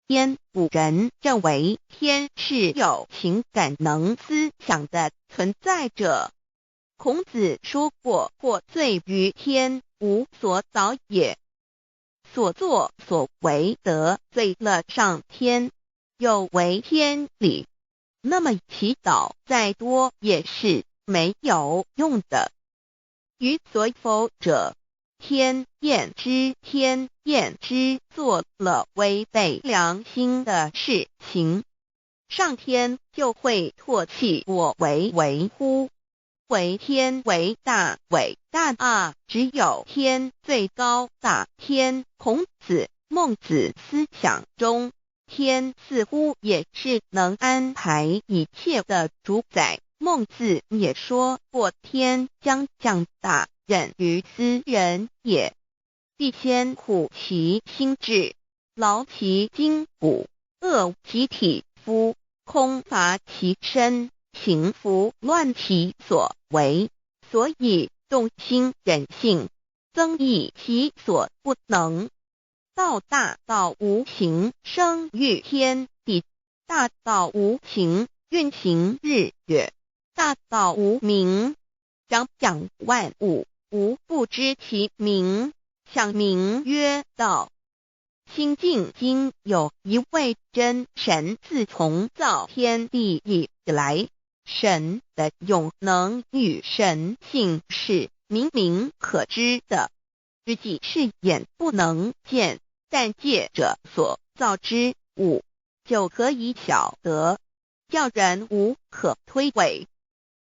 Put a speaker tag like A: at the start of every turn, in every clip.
A: 天。古人認為天是有情感能思想的存在者。孔子說過：“獲罪於天，無所禱也。”所作所為得罪了上天，有違天理，那麼祈禱再多也是沒有用的。於所否者，天厭之，天厭之，做了違背良心的事情，上天就會唾棄我為為乎？惟天為大，偉大啊！只有天最高大。天，孔子、孟子思想中，天似乎也是能安排一切的主宰。孟子也說過：“天將降大任於斯人也，必先苦其心志，勞其筋骨，餓其體膚，空乏其身，行拂亂其所為。所以動心忍性，增益其所不能。道大道無形，生育天地；大道無形，運行日月。大道無名，長養萬物，吾不知其名，想名曰道。”清淨經有一位真神，自從造天地以來，神的永能與神性是明明可知的，實際是眼不能見，但借着所造之物就可以曉得，叫人無可推諉。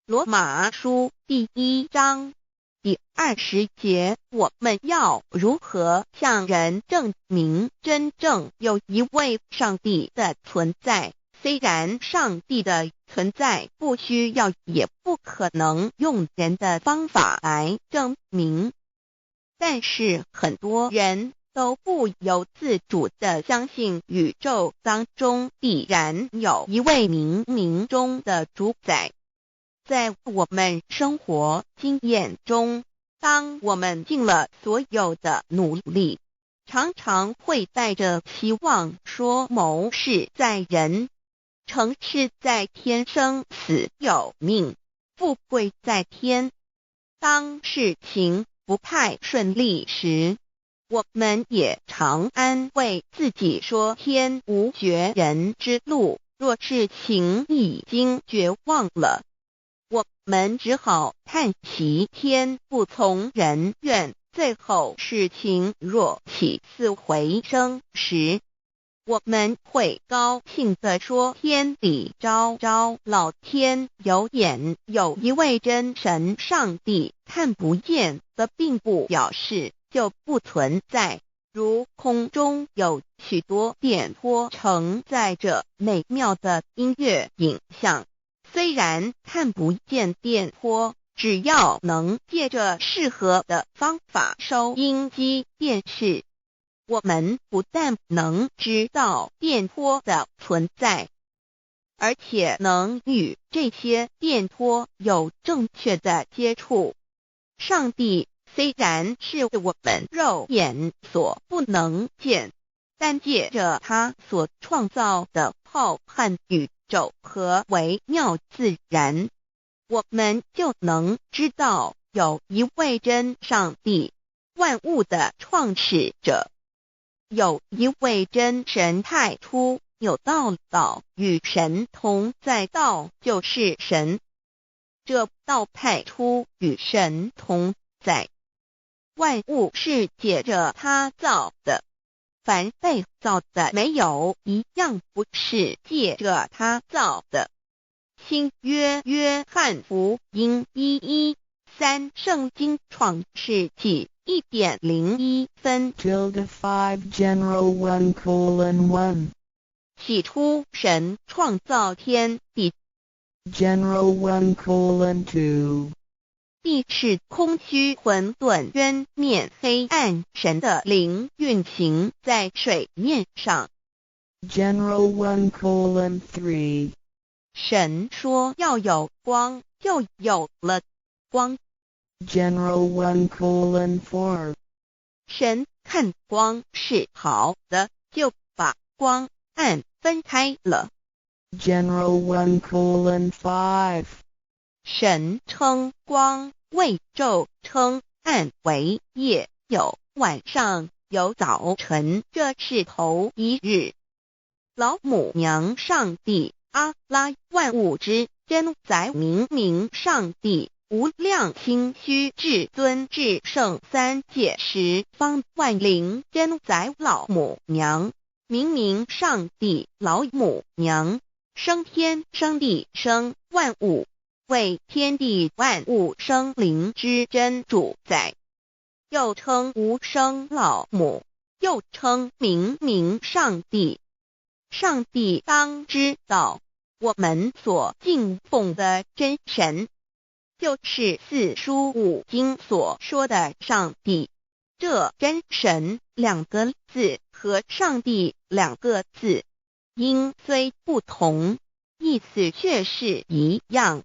A: 羅馬書第1章第20節，我們要如何向人證明真正有一位上帝的存在？雖然上帝的存在不需要，也不可能用人的方法來證明，但是很多人都不由自主地相信宇宙當中必然有一位冥冥中的主宰。在我們生活經驗中，當我們盡了所有的努力，常常會帶着希望說謀事在人，成事在天，生死有命，富貴在天。當事情不太順利時，我們也常安慰自己說天無絕人之路。若事情已經絕望了，我們只好嘆息天不從人願。最後事情若起死回生時，我們會高興地說天理昭昭，老天有眼，有一位真神上帝，看不見的並不表示就不存在。如空中有許多電波承載着美妙的音樂影像，雖然看不見電波，只要能借着適合的方法收音機、電視，我們不但能知道電波的存在，而且能與這些電波有正確的接觸。上帝雖然是我們肉眼所不能見，但借着他所創造的浩瀚宇宙和微妙自然，我們就能知道有一位真上帝，萬物的創始者，有一位真神。太初有道，道與神同在，道就是神。這道太初與神同在，萬物是借着他造的，凡被造的，沒有一樣不是借着他造的。新約約翰福音1:13，聖經創世紀1點01分。
B: Tilde 5 General 1:1.
A: 起初神創造天地，
B: General 1:2.
A: 地是空虛混沌，淵面黑暗，神的靈運行在水面上。
B: General 1:3.
A: 神說要有光，就有了光。
B: General 1:4.
A: 神看光是好的，就把光暗分開了。
B: General 1:5.
A: 神稱光為晝，稱暗為夜，有晚上，有早晨，這是頭一日。老母娘上帝阿拉萬物之真宰明明上帝無量清虛至尊至聖三界十方萬靈真宰老母娘明明上帝老母娘生天生地生萬物，為天地萬物生靈之真主宰，又稱無生老母，又稱明明上帝。上帝當知道，我們所敬奉的真神，就是四書五經所說的上帝。這真神兩個字和上帝兩個字，音雖不同，意思卻是一樣。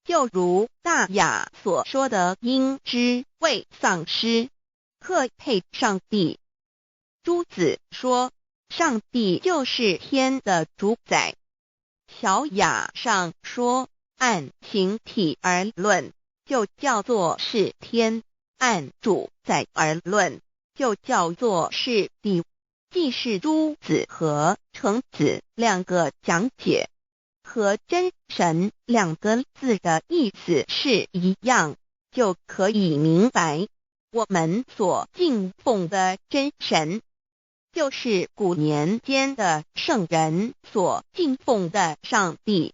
A: 就如大雅所說的，應知未喪失，克配上帝。朱子說，上帝就是天的主宰。小雅上說，按形體而論，就叫做是天；按主宰而論，就叫做是地。既是朱子和程子兩個講解，和真神兩個字的意思是一樣，就可以明白，我們所敬奉的真神，就是古年間的聖人所敬奉的上帝。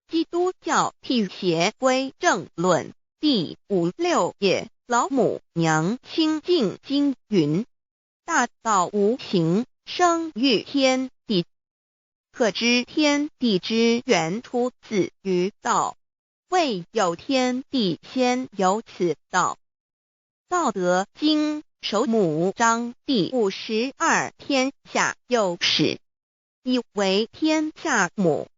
A: 基督教辟邪歸正論第五六頁，老母娘清淨經云：大道無形，生於天地。可知天地之源出自於道，未有天地先有此道。道德經首母章第52，天下有始，以為天下母。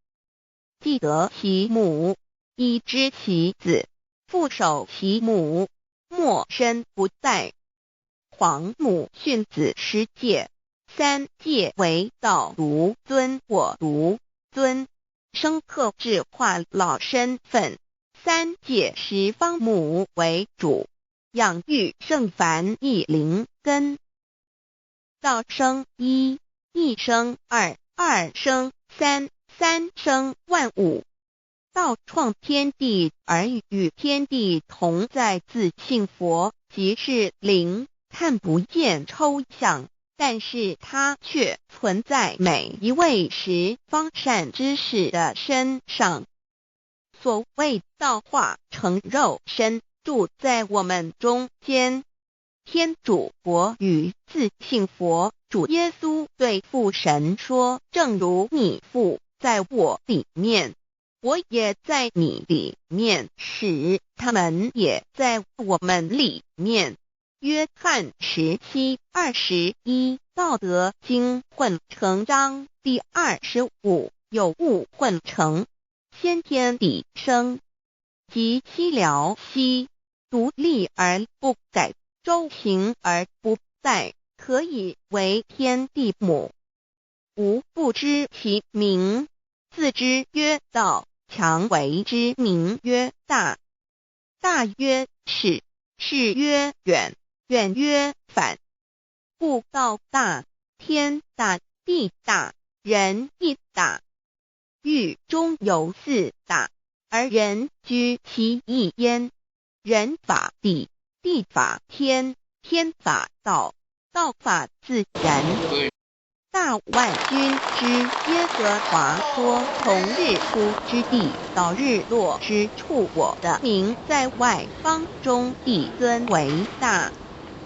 A: 既得其母，以知其子，復守其母，莫身不殆。皇母訓子十誡，三誡為道獨尊我獨尊，生克制化老身份。三界十方母為主，養育聖凡一靈根。道生一，一生二，二生三，三生萬物。道創天地而與天地同在，自性佛即是靈，看不見抽象，但是它卻存在每一位十方善知識的身上。所謂道化成肉身，住在我們中間。天主國與自性佛主耶穌對父神說：正如你父在我裡面，我也在你裡面，使他們也在我們裡面。約翰17:21，道德經混成章第25，有物混成，先天地生，即西辽西，獨立而不改，周行而不殆，可以為天地母。吾不知其名，自知曰道，強為之名曰大。大曰始，始曰遠，遠曰反。故道大，天大，地大，人亦大。域中有四大，而人居其一焉。人法地，地法天，天法道，道法自然。大萬軍之耶和華說：從日出之地到日落之處，我的名在外邦中必尊為大。